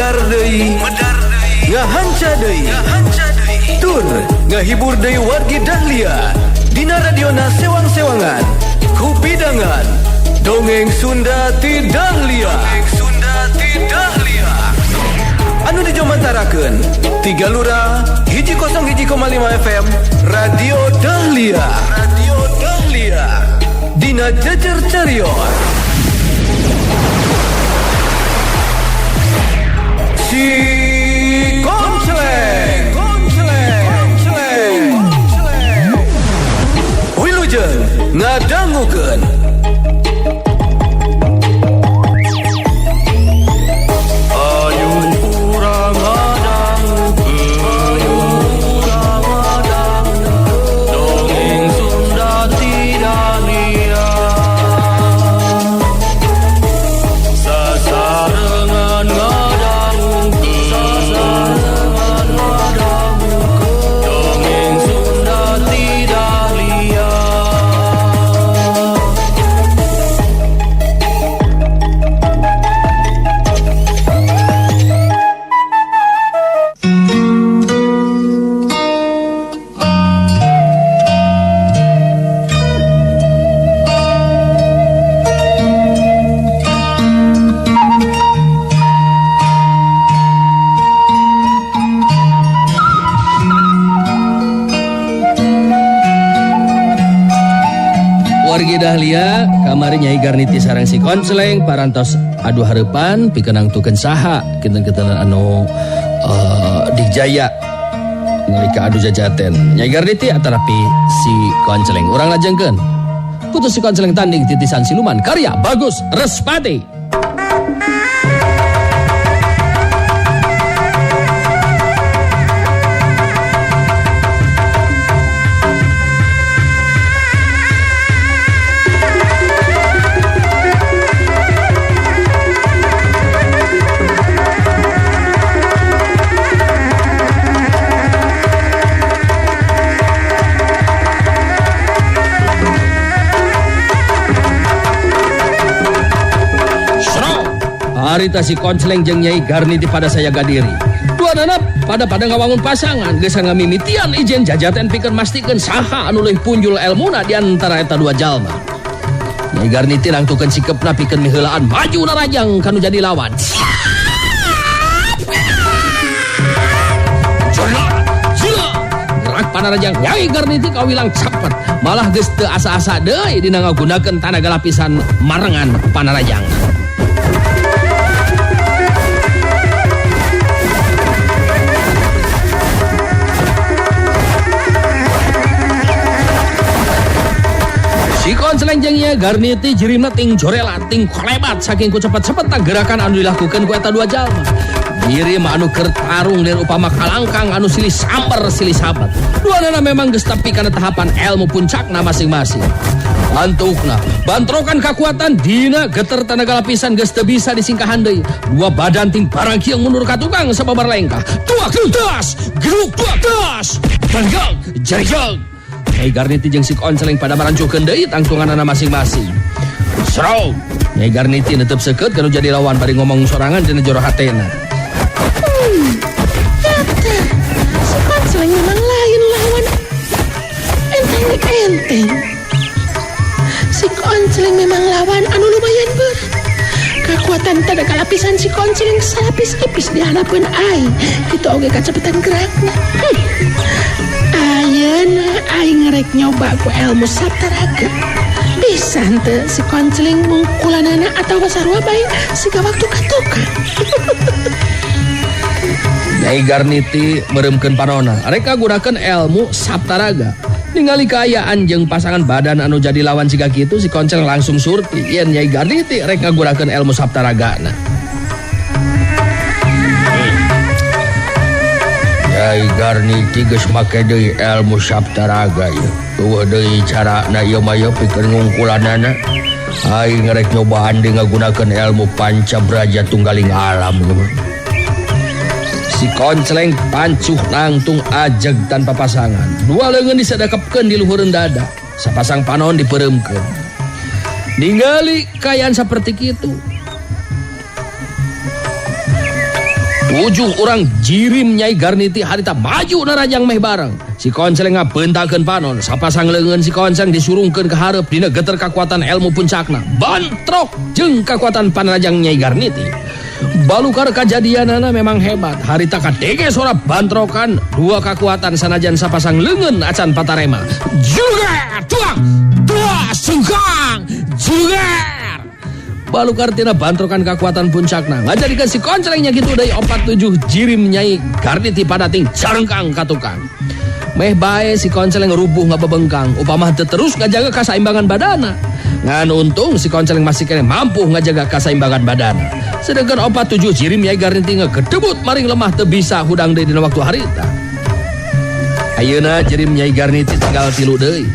Medar deui, ngahanca deui, tur ngahibur deui wargi Dahlia dina radiona sewang-sewangan kupidangan Dongeng Sunda ti Dahlia. Dongeng Sunda ti Dahlia anu dijomantarakeun Tiga Lura 101,5 FM Radio Dahlia. Radio Dahlia dina Jejer Carios Si Konceleng. Konceleng. Wilujeng ngadangukeun. Dongeng Sunda ti Dahlia. Sasarengan ngadangukeun, dongeng Sunda ti Dahlia. Wargi Dahlia kamari Nyai Garniti sareng si Konceleng parantos adu hareupan pikeun nangtukeun saha kinten-kintenan anu dijaya nalika adu jajaten. Nyai Garniti atanapi si Konceleng. Urang lajengkeun. Putus si Konceleng tanding titisan siluman karya Bagus Respati. Harita si Konceleng jeung Nyai Garniti pada saya gadiri. Dua nana pada pada ngawangun pasangan geus ngamimitian ijen jajaten pikeun mastikeun saha anu leuwih punjul elmuna di antara eta dua jalma. Nyai Garniti nangtukeun sikepna pikeun miheulaan maju narajang kanu jadi lawan. Gerak panarajang Nyai Garniti kawilang cepet malah geus teu asa-asa deui dina ngagunakeun tanaga lapisan marengan panarajang. Si Konceleng jeung Nyai Garniti jirimna ting jorela ting kolebat saking ku cepet-cepet gerakan anu dilakukeun ku eta dua jalma. Jirim anu keur tarung lieur upama kalangkang anu silih samber silih sabat. Duanana memang geus tepi kana tahapan ilmu puncakna masing-masing. Antukna bantrokan kakuatan dina geter tanaga lapisan geus teu bisa disingkahan deui. Dua badan ting barang kieu mundur ka tukang sababar lengkah. Dua das, geruk dua das, banggang jarijang. Nyai Garniti jeung si Konceleng pada marancukeun deui tangtunganana masing-masing. Serau, Nyai Garniti netep seukeut kanu jadi lawan bari ngomong sorangan dina jero hatena. Eta, si Konceleng memang lain lawan enteng rek enteng. Si Konceleng memang lawan anu lumayan berat. Kakuatan tanaga lapisan si Konceleng salapis-ipis dihanapeun aing. Kitu oge kacepetan gerakna. Ayeuna aing rek nyoba ku ilmu Saptaraga. Bisa henteu si Konceleng mungkulanana atawa sarua bae siga waktu ka tukang. Nyai Garniti meureumkeun panona. Rek ngagunakeun ilmu Saptaraga. Ningali kaayaan jeung pasangan badan anu jadi lawan siga kitu si Konceleng langsung surti yen Nyai Garniti rek ngagunakeun ilmu Saptaragana. Nyai Garniti geus make deui ilmu Saptaraga ieu. Eueuh deui carana ieu mah ieu pikeun ngungkulanana. Aing rek nyobaan deui ngagunakeun ilmu Panca Braja Tunggaling Alam ieu mah. Si Konceleng pancuh nangtung ajeg tanpa pasangan. Dua leungeun disadakepkeun di luhureun dada. Sapasang panon dipereumkeun. Ningali kaayaan saperti kitu. 7 urang jirim Nyai Garniti harita maju narajang meh bareng. Si Konceleng ngabeuntakeun panon, sapasang leungeun si Konceleng disurungkeun ka hareup dina geter kakuatan ilmu puncakna. Bantrok jeung kakuatan panarajang Nyai Garniti. Balukar kajadianana memang hebat. Harita kadenge sora bantrokan dua kakuatan sanajan sapasang leungeun acan patarema. Juga tuang dua sungkang juga. Balukar tina bantrokan kakuatan puncakna ngajadikeun si Koncelengnya kitu deui 47 jirim Nyai Garniti padating jarengkang ka tukang. Meh bae si Konceleng rubuh ngabebengkang upama teu terus ngajaga kasaimbangan badana. Ngan untung si Konceleng masih keneh mampu ngajaga kasaimbangan badana. Sedangkan 47 jirim Nyai Garniti ngegedebut maring lemah teu bisa hudang deui dina waktu harita. Ayeuna jirim Nyai Garniti tinggal 3 deui.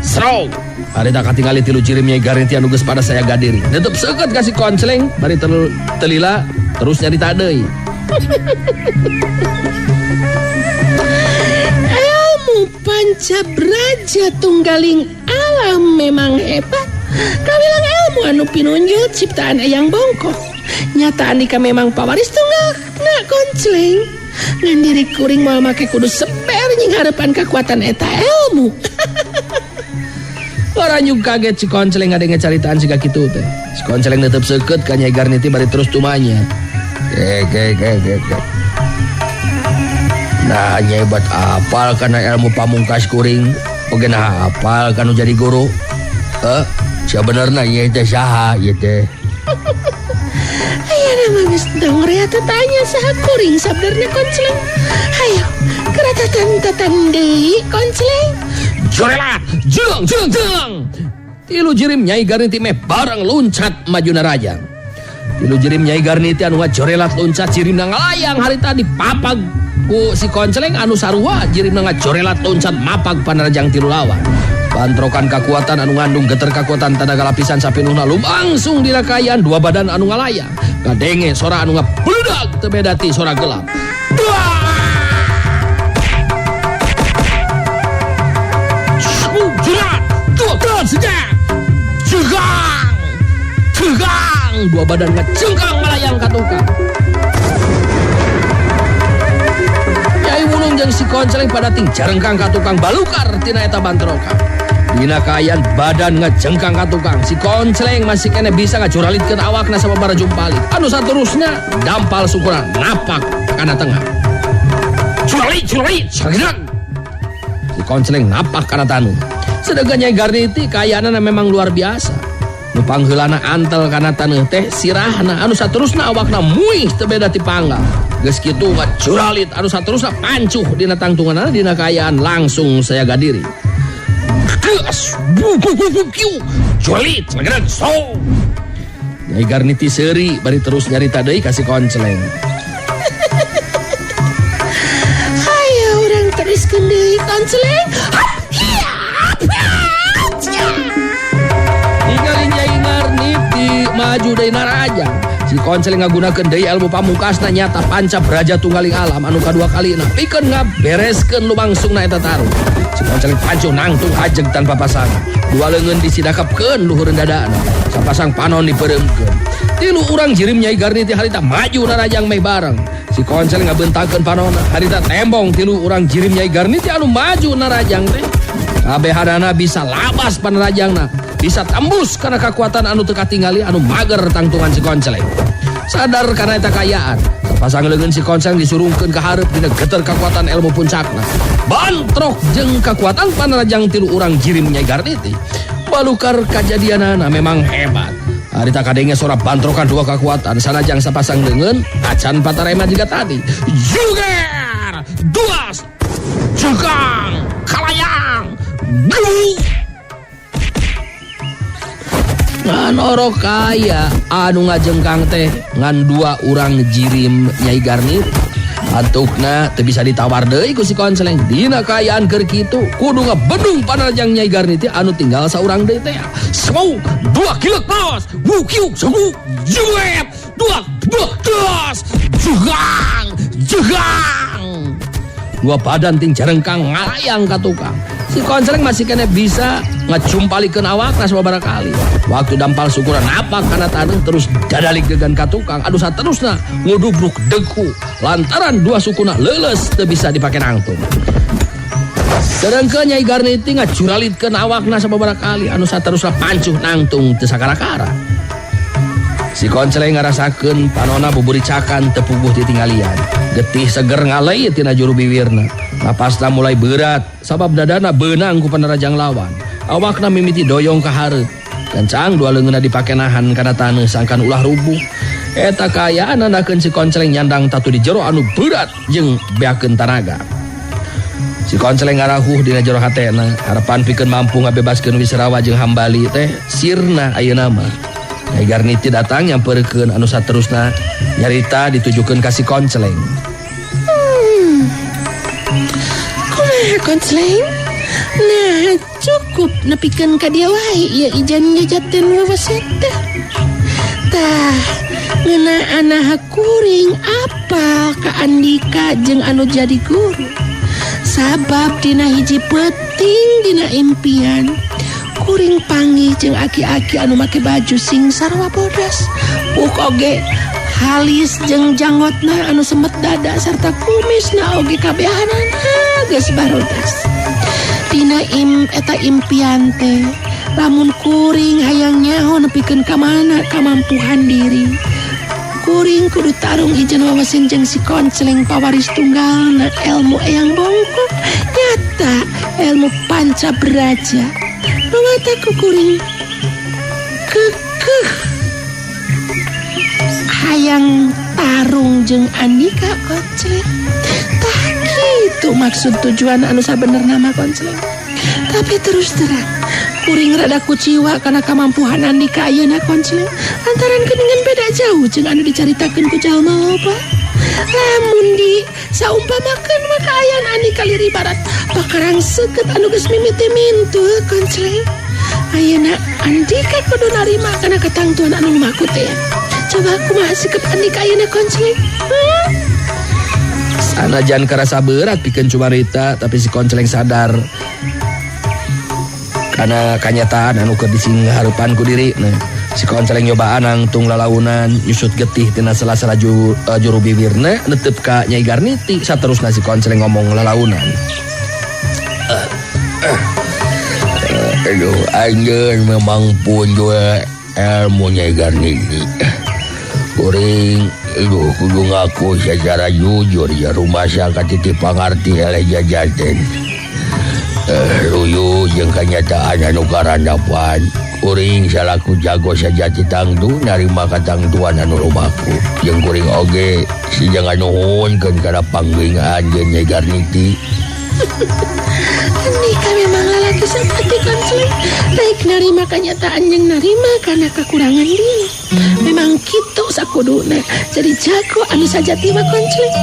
Srong. Harita katingali 3 jirim Nyai Garniti anu geus pada saya gadiri. Netep seukeut ka si Konceleng bari telila terus nyarita deui. Ilmu panca braja tunggaling alam memang hebat. Kawilang ilmu anu pinunjul ciptaan Eyang Bongkok. Nyata andika memang pawaris tunggal na Konceleng. Ngan diri kuring moal make kudu seper nying harapan kakuatan eta ilmu. Waranyug kaget si Konceleng ngadenge caritaan siga kitu teh. Si Konceleng netep seukeut ka Nyai Garniti bari terus tumanya. Ge. Nah, Nyai bat apal kana ilmu pamungkas kuring, oge nah apal kanu jadi guru. Sabenerna Nyai teh saha ieu teh? Ayeuna mah geus dongre atuh tanya saha kuring sabenerna Konceleng. Hayo, keratatan-tatan deui Konceleng. Jorelat, jeng jeng jeng. 3 jirim Nyai Garniti meh bareng luncat maju narajang. 3 jirim Nyai Garniti anu ngajorelat luncat jirimna ngalayang harita dipapag ku si Konceleng anu sarua jirimna ngajorelat loncat mapag panarajang 3 lawan. Bantrokan kakuatan anu ngandung geter kakuatan tanaga lapisan sapinuhna lumangsung dina kaayaan dua badan anu ngalayang. Kadenge sora anu ngabludak teu beda ti sora gelap. Jegang, jegang, dua badan ngejengkang melayang ka tukang. Nyai Wulung jeung si Konceleng pada ting jarengkang ka tukang balukar tina eta bantrokan. Dina kaayaan badan ngejengkang ka tukang, si Konceleng masih kene bisa ngajuralitkeun awakna sababaraha jumpalik. Anu saterusna dampal sukuna napak kana tengah. Juralit, juralit, sagedag. Si Konceleng napak kana tanu. Sedangkan Nyai Garniti kaayaanna memang luar biasa. Nu pangheulana antel kana taneuh teh sirahna anu saterusna awakna muih teu beda ti panggal. Geus kitu ngajuralit anu saterusna pancuh dina tangtunganna dina kaayaan langsung saya gadiri. Geus bu bu bu bu kiu juralit sagedag so. Nyai Garniti seuri bari terus nyarita deui ka si Konceleng. Hayo urang teruskeun deui Konceleng. Ningali Nyai Garniti maju deui narajang. Si Konceleng ngagunakeun deui ilmu pamungkasna nyata panca braja tunggaling alam anu kadua kalina pikeun ngabereskeun lumangsungna eta tarung. Si Konceleng pancuh nangtung ajeg tanpa pasangan. Dua leungeun disidakapkeun luhureun dadana. Sapasang panon dipereumkeun. 3 urang jirim Nyai Garniti harita maju narajang meh bareng. Si Konceleng ngabeuntakeun panonna harita tembong 3 urang jirim Nyai Garniti anu maju narajang teh. Kabehanana bisa labas panarajangna, bisa tembus karena kekuatan anu teu katingali anu mager tangtungan si Konceleng. Sadar karena eta kaayaan, sapasang leungeun si Konceleng disurungkeun ka hareup dina geter kekuatan ilmu puncakna. Bantrok jeung kekuatan panarajang 3 urang jirim Nyai Garniti. Balukar kajadianana memang hebat. Harita kadenge sora bantrokan dua kekuatan sanajang sapasang leungeun acan patarema jiga tadi. Juger, duas, jengkang, kalayang. Ngan orok kaya anu ngajengkang teh ngan 2 urang jirim Nyai Garniti. Antukna teu bisa ditawar deui ku si Konceleng. Dina kaayaan keur kitu kudu ngabedung panarajang Nyai Garniti anu tinggal saurang deui teh. Semau 2 kilek bos, wu kiu semu juet 2 2 dos jegang jegang. Dua badan ting jarengkang ngalayang ka tukang. Si Konceleng masih kena bisa ngacumpalikeun awakna sababaraha kali. Waktu dampal sukuna napak kana taneuh terus dadalik degan ka tukang anu saterusna ngudubruk deku lantaran dua sukuna leuleus teu bisa dipake nangtung. Sedangkan Nyai Garniti ngacuralitkeun awakna sababaraha kali anu saterusna pancuh nangtung teu sakara-kara. Si Konceleng ngarasakeun panona buburicakan teu puguh titinggalian. Getih seger ngaleuit tina juru biwirna. Napasna mulai berat sabab dadana beunang ku panarajang lawan. Awakna mimiti doyong ka hareup. Gancang dua leungeunna dipake nahan kana taneuh sangkan ulah rubuh. Eta kaayaan nandakeun si Konceleng nyandang tatu di jero anu berat jeung beakeun tanaga. Si Konceleng ngarahuh dina jero hatena, harapan pikeun mampu ngabebaskeun Wisrawa jeung Hambali teh sirna ayeuna mah. Nyai Garniti datang nyamperkeun anu saterusna nyarita ditujukeun ka si Konceleng. Kumaha Konceleng? Nah, cukup nepikeun ka dia wae ieu ijan jajaten wawaset teh. Tah, ngeunaan kuring apal ka Andika jeung anu jadi guru. Sabab dina hiji peuting dina impian kuring panggih jeung aki-aki anu make baju sing sarwa bodas. Buuk oge halis jeung janggotna anu semet dada sarta kumisna oge kabehanana geus barodas. Dina eta impian teh lamun kuring hayang nyaho nepikeun ka mana kamampuhan diri. Kuring kudu tarung ijen wawasin jeung si Konceleng pawaris tunggalna ilmu eyang bongkok nyata ilmu panca beraja. Mata ku kuring kekeh hayang tarung jeung Andika Konceleng. Tah kitu maksud tujuan anu sabenerna mah Konceleng. Tapi terus terang kuring rada kuciwa kana kamampuhan Andika ayeuna Konceleng. Lantaran geuningan beda jauh jeung anu dicaritakeun ku jalma loba. Lamun di saumpamakeun mah kaayaan Andika liri barat pakarang seukeut anu geus mimiti mintul Konceleng. Ayeuna Andika kudu narima kana katangtuan anu lumaku teh. Coba kumaha sikap Andika ayeuna Konceleng? Sanajan karasa berat pikeun cumarita tapi si Konceleng sadar kana kanyataan anu keur disingharepan ku diri. Nah, si Konceleng nyobaan nangtung lalaunan nyusut getih tina sela-sela juru biwirna netep ka Nyai Garniti. Saterusna si Konceleng ngomong lalaunan. Aduh, anjeun memang pun jua ilmu Nyai Garniti. Kuring, aduh, kudu ngaku secara jujur ya rumasa katitip pangarti eleh jajaten. Luyu jeung kanyataan anu karandapan. Kuring salaku jago sajati tangtu narima katangtuan anu lumaku. Jeung kuring oge sijang nuhunkeun kana panggeuing anjeun Nyai Garniti. Andika memang lalaki sejati Konceleng. Baik narima kanyataan jeung narima kana kekurangan diri. Memang kitu sakuduna jadi jago anu sajati mah Konceleng.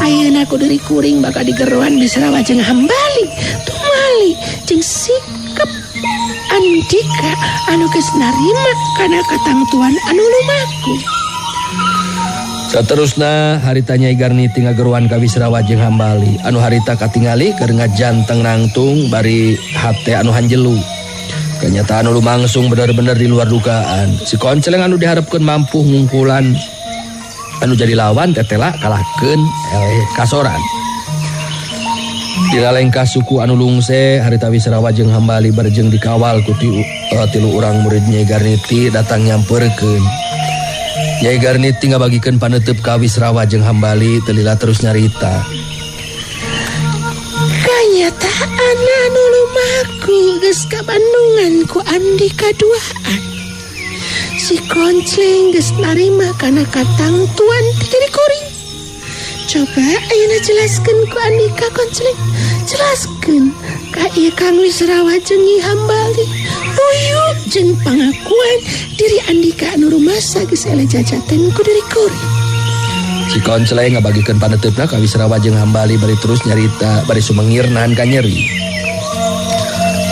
Ayeuna ku diri kuring bakal digeroan Wisrawa jeung Hambali tumali jeung sikap Andika anu geus narima kana katangtuan anu lumaku. Saterusna harita Nyai Garniti ngageroan ka Wisrawa jeung Hambali anu harita katingali keur ngajanteng nangtung bari hate anu hanjelu. Kenyataan anu lumangsung bener-bener di luar dugaan. Si Konceleng anu diharapkeun mampu ngungkulan anu jadi lawan tetela kalahkeun kasoran. Dina lengkah suku anu lungse harita Wisrawa jeung Hambali barjeng dikawal ku tilu urang murid Nyai Garniti datang nyamperkeun. Nyai Garniti ngabagikeun paneuteub ka Wisrawa jeung Hambali teu lila terus nyarita. Kanyataan anu lumaku geus kabandungan ku Andika duaan. Si Konceleng geus narima kana katangtuan ti diri kuring. Coba ayeuna jelaskeun ku Andika Konceleng. Jelaskeun ka ieu Kang Wisrawa jeung Nyi Hambali. Luyu jeung pangakuan diri Andika anu rumasa geus eleh jajaten ku diri kuring. Si Konceleng ngabagikeun paneuteup ka Wisrawa jeung Hambali bari terus nyarita bari sumengir nahan ka nyeri.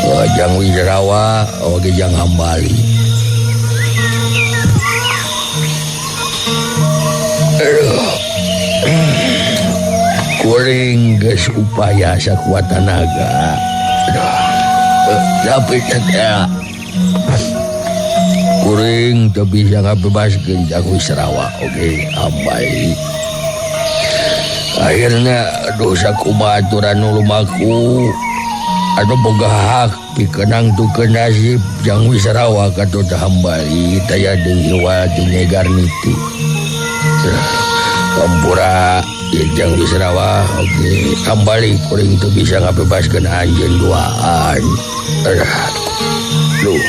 Oh, jang Wisrawa oge jang Hambali. Aduh. Kuring geus upaya sakuat tanaga. Tapi teteh kuring teu bisa ngabebaskeun Jang Wisrawa oge Hambali. Akhirnya dosa kumaha aturan nu lumaku anu boga hak pikeun nangtukeun nasib Jang Wisrawa katut Hambali taya deui iwa jeung Nyai Garniti. Hampura ieu Jang Wisrawa oge Hambali kuring teu bisa ngabebaskeun anjeun duaan. Duh.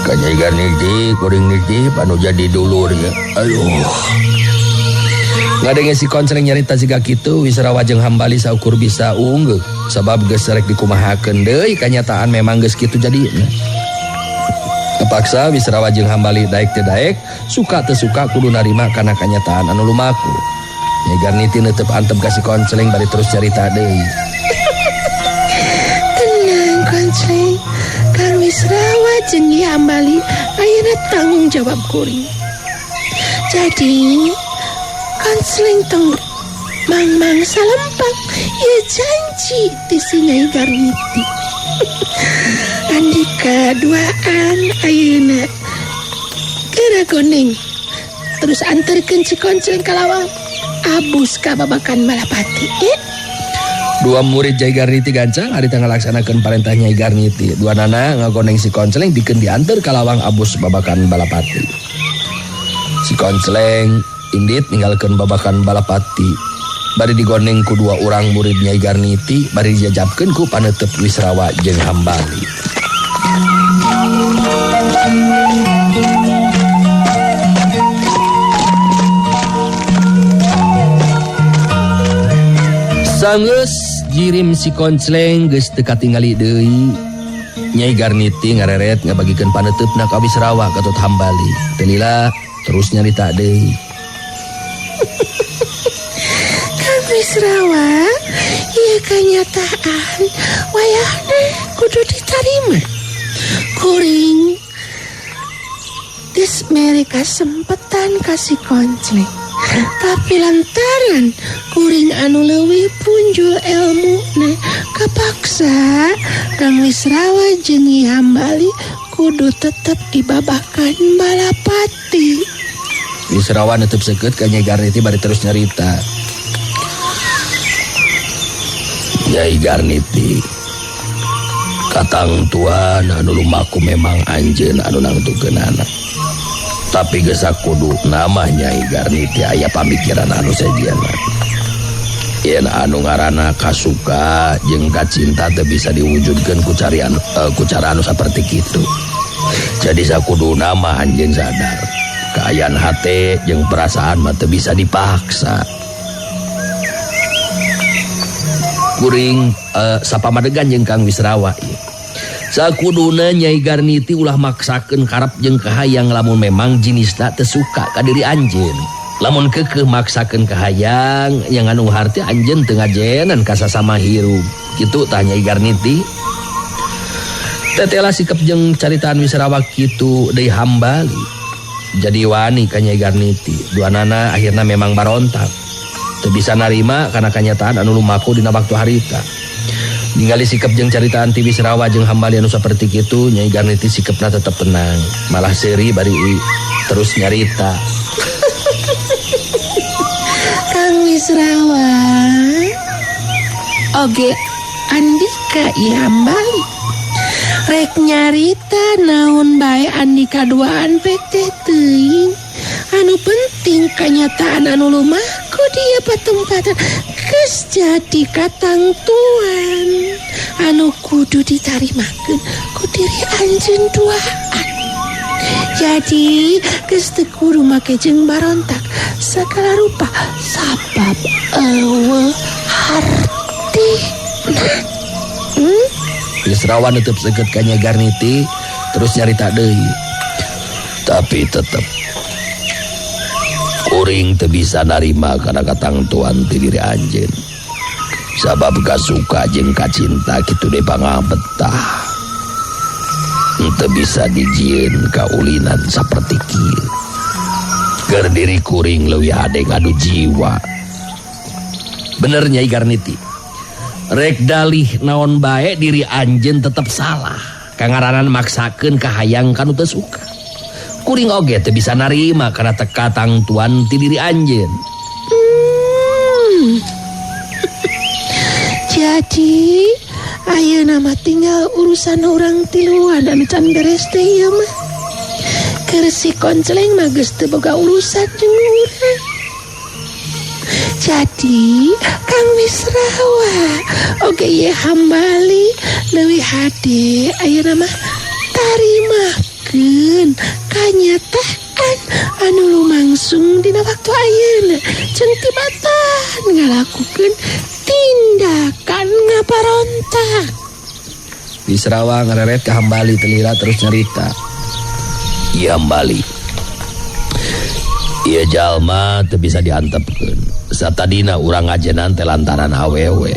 Ka Nyai Garniti kuring nitip anu jadi dulurnya. Aduh. Ngadenge si Koncleng nyarita siga kitu Wisrawa jeung Hambali saukur bisa unggeuh sabab geus rek dikumahakeun deui kanyataan memang geus kitu jadina. Tepaksa Wisrawa jeung Hambali daek teu daek suka teu suka kudu narima kana kanyataan anu lumaku. Nyai Garniti neuteup antep ka si Koncleng bari terus carita deui. Tenang Koncleng, Kang Wisrawa jeung Nyi Hambali ayeuna tanggung jawab kuring. Jadi Koncleng tong mang-mang salempang ieu janji ti si Nyai Garniti. Andika duaan ayeuna geura goneng terus anterkeun si Koncleng ka lawang abus ka babakan Balapati. Dua murid Nyai Garniti gancang harita ngalaksanakeun parentah Nyai Garniti. Dua nana ngagoneng si Koncleng dikeun dianter ka lawang abus babakan Balapati. Si Koncleng indit ninggalkeun babakan Balapati. Bari digoneng ku dua urang murid Nyai Garniti, bari dijajabkeun ku paneuteub Wisrawa jeung Hambali. Sanggeus jirim si Koncleng geus teu katingali deui. Nyai Garniti ngareret ngabagikeun paneuteup-na ka Wisrawa katut Hambali. Teu lila terus nyarita deui. Kang Wisrawa, ieu kanyataan wayahna kudu ditarima. Kuring geus mere kasempetan ka si Koncleng. Tapi lantaran kuring anu leuwih punjul elmuna kapaksa Kang Wisrawa jeung Nyi Hambali kudu tetep dibabakan Balapati. Wisrawa nutup seukeut ka Nyai Garniti bari terus nyarita. Nyai Garniti, katangtuan anu lumaku memang anjeun anu nangtukeunana. Tapi geus kudu nama Nyai Garniti aya pamikiran anu sejenna. Yen anu ngaranna kasuka jeung kacinta teu bisa diwujudkeun ku carian ku cara anu saperti kitu. Jadi sakudu nama anjeun sadar kaayaan hate jeung perasaan mah teu bisa dipaksa. Kuring sapamadegan jeung Kang Wisrawa ieu. Sakuduna Nyai Garniti ulah maksakeun karep jeung kahayang lamun memang jinisna teu suka ka diri anjeun. Lamun keukeuh maksakeun kahayang yang anu harti anjeun teu ngajenan ka sasama hirup. Kitu tah Nyai Garniti. Tetela sikep jeung caritaan Wisrawa kitu deui Hambali. Jadi wani ka Nyai Garniti. Duanana akhirna memang barontak. Teu bisa narima kana kanyataan anu lumaku dina waktu harita. Ningali sikep jeung caritaan ti Wisrawa jeung Hambali anu saperti kitu, Nyai Garniti sikepna tetep tenang, malah seuri bari terus nyarita. Kang Wisrawa, oge Andika ieu Hambali. Rek nyarita naon bae Andika duaan pek teh teuing. Anu penting kanyataan anu lumaku dia patempatan geus jadi katangtuan anu kudu ditarimakeun ku diri anjeun duaan. Jadi geus teu kudu make jeung barontak sagala rupa sabab eueuh hartina. Wisrawa nutup seukeut ka Nyai Garniti terus nyarita deui. Tapi tetep kuring teu bisa narima kana katangtuan ti diri anjeun. Sabab kasuka jeung kacinta kitu deui pangabetah. Teu bisa dijieun kaulinan saperti kieu. Keur diri kuring leuwih hade ngadu jiwa. Bener Nyai Garniti. Rek dalih naon bae diri anjeun tetep salah. Kangaranan maksakeun kahayang kanu teu suka. Kuring oge teu bisa narima kana teka tangtuan ti diri anjeun. Jadi ayeuna mah tinggal urusan urang tiluan anu can beres teh ieu mah. Keur si Konceleng mah geus teu boga urusan jeung urang. Jadi Kang Wisrawa oge ieu Hambali leuwih hade ayeuna mah tarimakeun kanyataan anu lumangsung dina waktu ayeuna jeung tibatan ngalakukeun tindakan ngaparontak. Wisrawa ngareret ka Hambali telila terus nyarita. Ieu Hambali. Ieu jalma teu bisa diantepkeun. Satadina urang ngajenan teh lantaran awewe.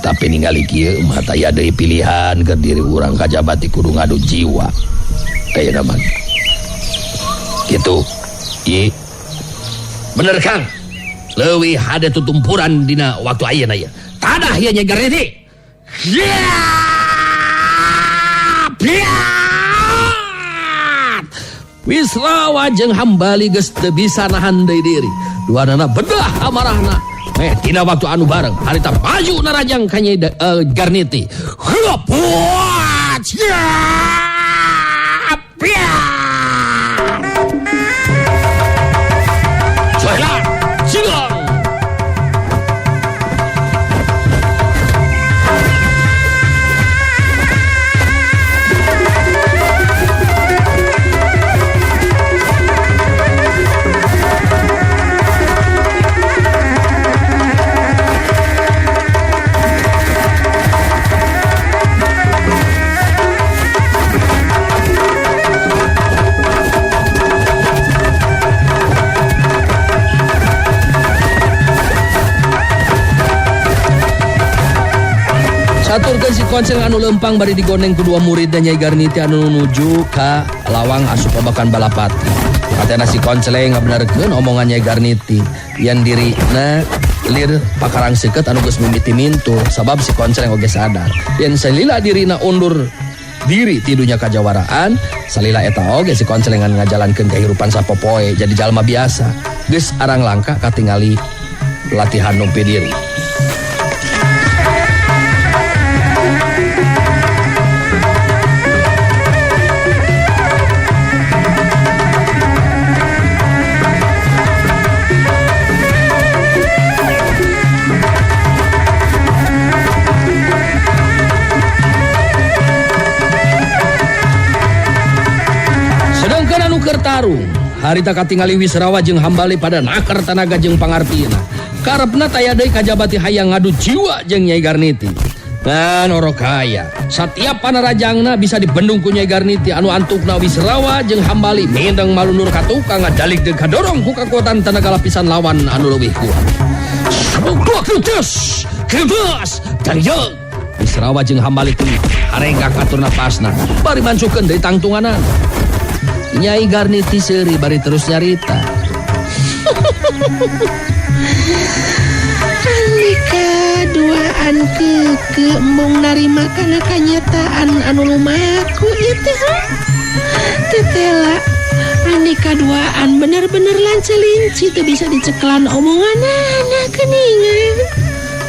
Tapi ningali kieu mah taya deui pilihan keur diri urang kajabati kudu ngadu jiwa. Ayeuna mah. Kitu. Ieu. Bener Kang. Leuwih hade tutumpuran dina waktu ayeuna ieu. Tadah ieu Nyai Garniti. Wisrawa jeung Hambali geus teu bisa nahan deui diri. Duanana bedah amarahna. Dina waktu anu bareng harita maju narajang ka Nyai Garniti. Hup! Saturkeun si Konceng anu lempang bari digoneng ku dua murid dan Nyai Garniti anu nuju ka lawang asup babakan Balapati. Katena si Konceleng ngabenerkeun omongan Nyai Garniti yen dirina lir pakarang seukeut anu geus mimiti mintu sabab si Konceleng oge sadar yen salila dirina undur diri tidunya kajawaraan salila eta oge si Koncelengan ngajalankeun kehidupan sapopoe jadi jalma biasa geus arang langka katingali latihan numpi diri. Tarung harita katingali Wisrawa jeung Hambali pada naker tanaga jeung pangartina. Karepna taya deui kajabati hayang ngadu jiwa jeung Nyai Garniti. Ngan orokaya satiap panarajangna bisa dibendung ku Nyai Garniti anu antukna Wisrawa jeung Hambali mindeng malunur ka tukang ngadalik deui kadorong ku kakuatan tanaga lapisan lawan anu leuwih kuat. Kedes, kedes, darieu Wisrawa jeung Hambali teh harenggak atur napasna bari mansukeun deui tangtunganan. Nyai Garniti seuri bari terus nyarita. Andika duaan keke embung narima kana kanyataan anu lumaku ieu teh. Tetela andika duaan bener-bener lancelinci teu bisa diceklan omonganana geuningan.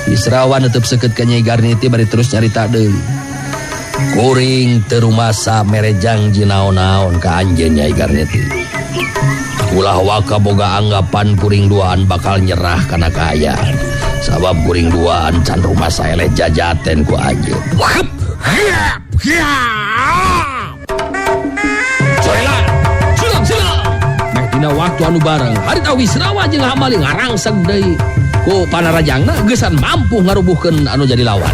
Wisrawa nutup seukeut ka Nyai Garniti bari terus nyarita deui. Kuring teu rumasa mere jangji naon-naon ka anjeun Nyai Garniti. Ulah waka boga anggapan kuring duaan bakal nyerah kana kaayaan. Sabab kuring duaan can rumasa eleh jajaten ku anjeun. Meh dina waktu anu bareng harita Wisrawa jeung Hambali ngarangseg deui ku panarajangna geusan mampu ngarubuhkeun anu jadi lawan.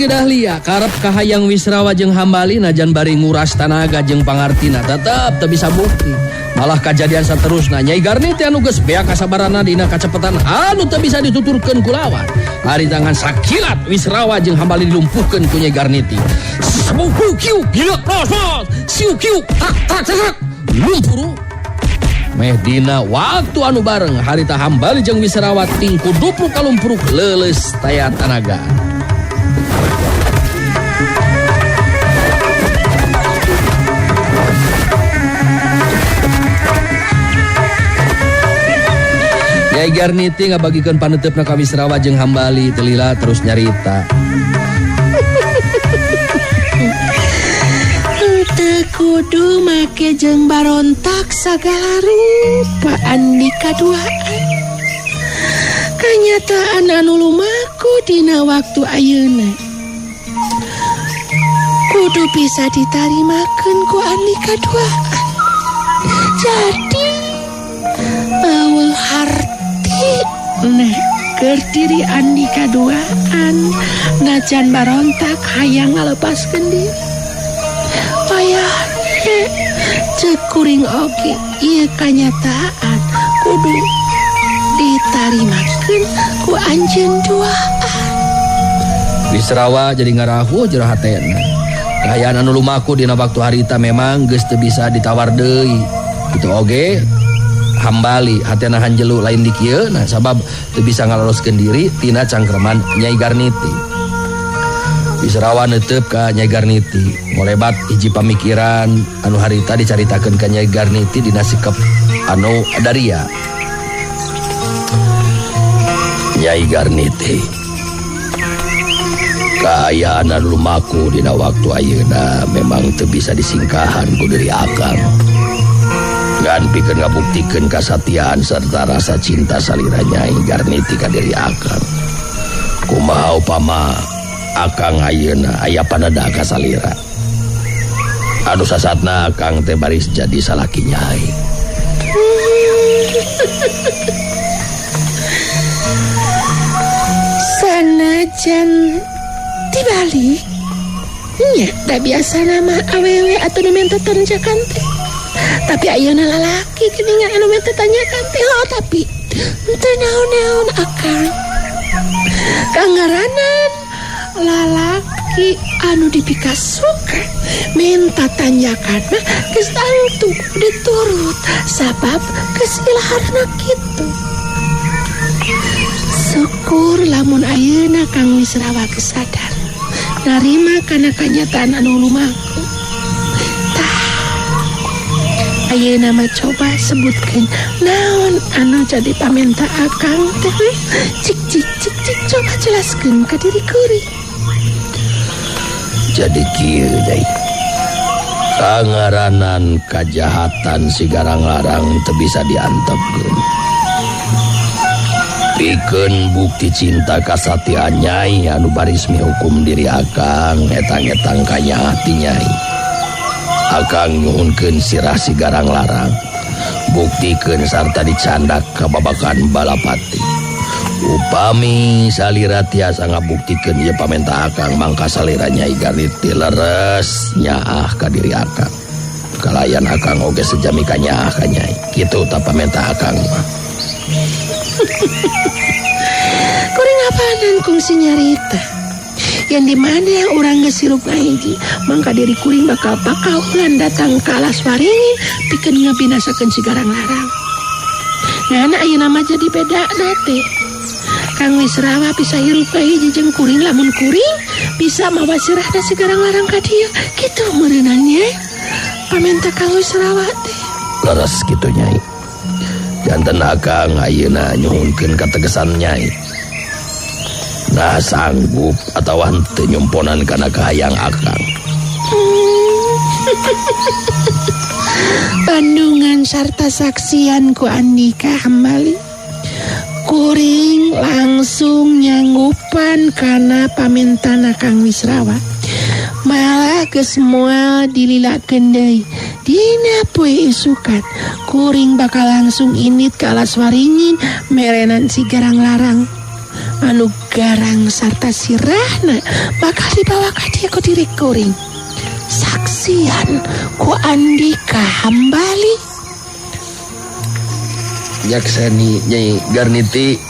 Wargi Dahlia karep kahayang Wisrawa jeung Hambali najan bari nguras tanaga jeung pangartina tetep teu bisa bukti. Malah kajadian saterusna Nyai Garniti anu geus beak kasabaranna dina kacepetan anu teu bisa dituturkeun ku lawan. Ari tangan sakilat Wisrawa jeung Hambali dilumpuhkeun ku Nyai Garniti. Sebuku kiu gila los los siu kiu tak tak tak lumpuru. Meh dina waktu anu bareng harita Hambali jeung Wisrawa tingku dupluk kalumpuruk leuleus taya tanaga. Nyai Garniti ngabagikeun panuteupna ka Wisrawa jeung Hambali teu lila terus nyarita. Teu kudu make jeung barontak sagala rupa andika duaan. Kanyataan anu lumaku dina waktu ayeuna kudu bisa ditarimakeun ku andika duaan. Jadi eueuh harti nah keur diri andika duaan najan barontak hayang ngalepaskeun diri. Wayahna ceuk kuring oge ieu kanyataan kudu ditarimakeun ku anjeun duaan. Wisrawa jadi ngarahuh jero hatena. Kahayaan anu lumaku dina waktu harita memang geus teu bisa ditawar deui. Kitu oge Hambali hatena hanjelu lain di kieu nah sabab teu bisa ngaloloskeun diri tina cangkreman Nyai Garniti. Wisrawa neuteub ka Nyai Garniti ngolebat hiji pamikiran anu harita dicaritakeun ka Nyai Garniti dina sikep anu daria. Nyai Garniti, kaayaan anu lumaku dina waktu ayeuna memang teu bisa disingkahan ku diri akang. Ngan pikeun ngabuktikeun kasatiaan serta rasa cinta salira Nyai Garniti ka diri akang. Kumaha upama akang ayeuna aya panada ka salira. Anu sasatna akang teh baris jadi salaki Nyai. Sanajan dibalik nya da biasa nama awewe atau nu minta tanjakan teh. Tapi ayeuna lalaki geuningan anu minta tanjakan teh. Oh, tapi teu naon-naon akang. Kangaranan lalaki anu dipikasuka minta tanjakan mah geus tangtu diturut sabab geus ilaharna kitu. Syukur lamun ayeuna Kang Wisrawa geus sadar narima kana kanyataan anu lumaku. Tah, ayeuna mah coba sebutkeun naon anu jadi pamenta akang teh. Cik cik cik cik coba jelaskeun ka diri kuring. Jadi kieu Nyai, kangaranan kajahatan si Garang-larang teu bisa diantepkeun. Pikeun bukti cinta kasatiaan Nyai anu baris mihukum diri akang etang-etang kanya hati Nyai. Akang nyuhunkeun sirah si Garang-larang, buktikeun sarta dicandak kababakan Balapati. Upami salira tiasa ngabuktikeun ieu pamenta akang mangka salira Nyai Garniti leres nyaah ka diri akang. Kalayan akang oge sejami ka nyaah ka Nyai. Kitu ta pamenta akang mah. Kuring apaanan kungsi nyarita. Yang di mana orang geus hirup ngahiji, mangka diri kuring bakal pakaulan datang ka alas waringin pikeun ngabinasakeun si Garang-larang. Ngana ayeuna mah jadi beda teh. Kang Wisrawa bisa hirup ngahiji jeung kuring lamun kuring bisa mawa sirahna si Garang-larang ka dieu. Kitu meureunnan nya. Pamenta Kang Wisrawa teh. Leres kitu Nyai. Janten akang ayeuna nyuhunkeun kategesan Nyai. Nah sanggup atawa henteu nyumponan kana kahayang akang. Bandungan sarta saksian ku Andika Hambali. Kuring langsung nyanggupan kana pamintana Kang Wisrawa. Malah geus moal dililakeun deui. Dina poe isukan kuring bakal langsung init ka alas waringin merenan si Garang-larang. Anu garang sarta sirahna bakal dibawa ka dieu ku diri kuring. Saksian ku Andika Hambali. Nyakseni Nyai Garniti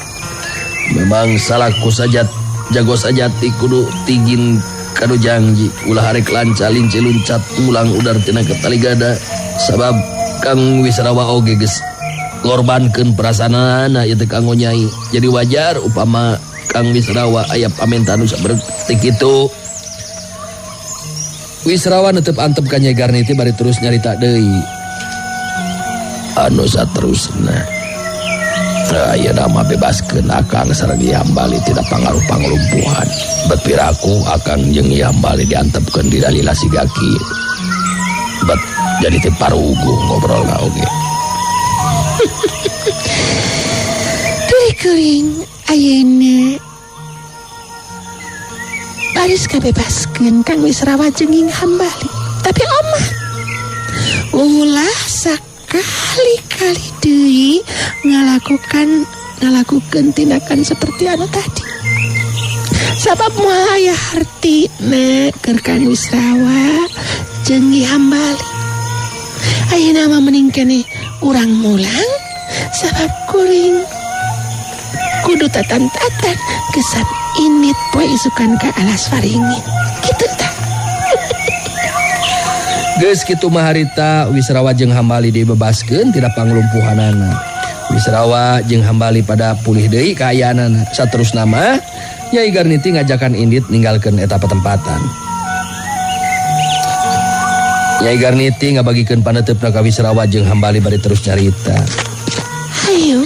memang salahku saja jago sajati kudu tigin kanu janji ulah arek lanca linci luncat mulang udar tina ketaligada sabab Kang Wisrawa oge geus ngorbankeun perasaanana ieu teh kanggo Nyai. Jadi wajar upama Kang Wisrawa aya pamentan nu saperti kitu. Wisrawa netep antep ka Nyai Garniti bari terus nyarita deui anu saterusna. Ayeuna mah bebaskeun akang sareng Hambali tina pangaruh panglumpuhan. Bet piraku akang jeung Hambali diantepkeun di dalila siga kieu. Bet jadi teu paruguh ngobrolna oge. Diri kuring ayeuna baris kabebaskeun Kang Wisrawa jeung Hambali. Tapi omah ulah sakali-kali deui ngalakukeun tindakan seperti anu tadi. Sabab moal aya hartina keur Kang Wisrawa jeung Hambali. Ayeuna mah mending keneh urang mulang sabab kuring kudu tatan-tatan kesan init poe isukan ka alas waringin. Kitu tah. Geus kitu mah harita Wisrawa jeung Hambali dibebaskeun tina panglumpuhanana. Wisrawa jeung Hambali pada pulih deui kaayaanana. Saterusna mah Nyai Garniti ngajakan indit ninggalkeun eta patempatan. Nyai Garniti ngabagikeun paneuteup ka Wisrawa jeung Hambali bari terus nyarita. Hayu,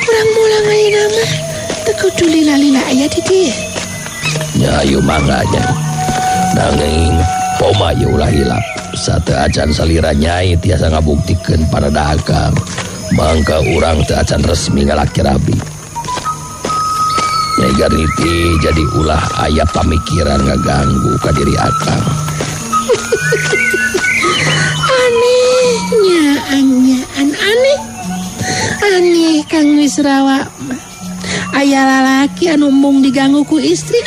urang mulang ayeuna mah teu kudu lila-lila aya di dieu. Nya ayu mangga nya. Nanging poma ieu ulah hilap. Sateu acan salira Nyai tiasa ngabuktikeun parada akang. Mangka urang teu acan resmi ngalaki rabi. Nyai Garniti jadi ulah aya pamikiran ngaganggu ka diri akang. Aneh, nyaan aneh. Aneh Kang Wisrawa mah. Aya lalaki anu embung diganggu ku istri.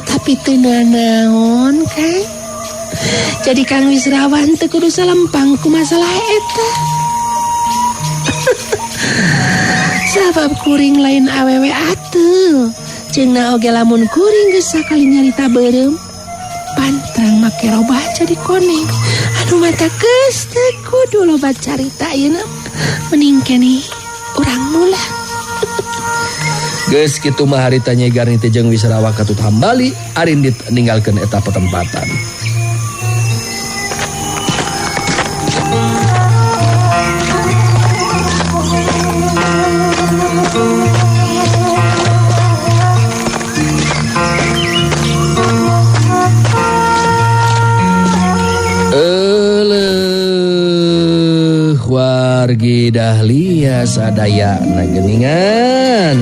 Tapi teu nanaon Kang. Jadi Kang Wisrawa teu kudu salempang ku masalah eta. Sabab kuring lain awewe atuh. Ceungna oge lamun kuring geus sakali nyarita beureum, pantrang make robah jadi koneng. Anu mata geus teu kudu loba carita ayeuna. Mending keneh urang mulang. Geus kitu mah harita Nyai Garniti jeung Wisrawa katut Hambali arindit ninggalkeun eta patempatan. Euleuh wargi Dahlia sadayana geuningan.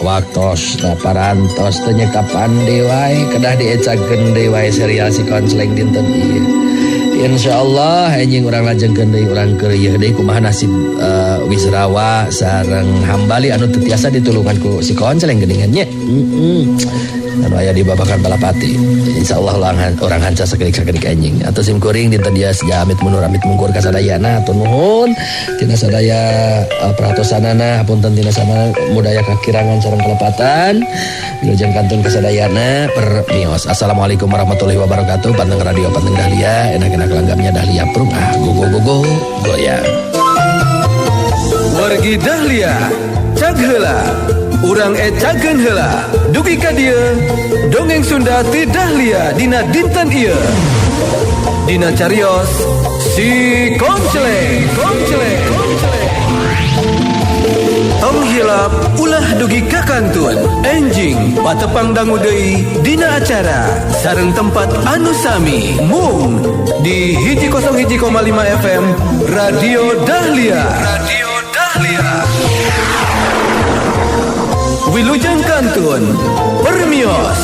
Waktos parantos teh nyekapan deui wae kedah diecakeun deui wae serial si Konsleng dinten ieu. Insyaallah enjing urang lajengkeun deui urang keur ieu deui kumaha nasib Wisrawa sareng Hambali anu teu tiasa ditulungan ku si Konsleng geuningan nya. Anu aya di babakan Balapati. Insyaallah urang hanca sakedik-sakedik enjing. Atuh sim kuring dinten dia amit mundur amit mungkur ka sadayana hatur nuhun tina sadaya perhatosanana hapunten tina sana mudaya kakirangan sareng kelepatan. Wilujeng kantun kasadayana permios. Assalamualaikum warahmatullahi wabarakatuh. Panteng radio panteng Dahlia, enak-enak langgamnya Dahlia prung ah go go go go goyang. Wargi Dahlia, cag heula. Urang ecakeun heula. Dugi ka dieu, dongeng Sunda ti Dahlia dina dinten ieu. Dina carios si Konceleng, Konceleng, Konceleng. Tong hilap ulah dugi ka kantun. Enjing patepang dangu deui dina acara sareng tempat anu sami mung di 101,5 FM Radio Dahlia. Radio Dahlia. Wilujeng kantun permios.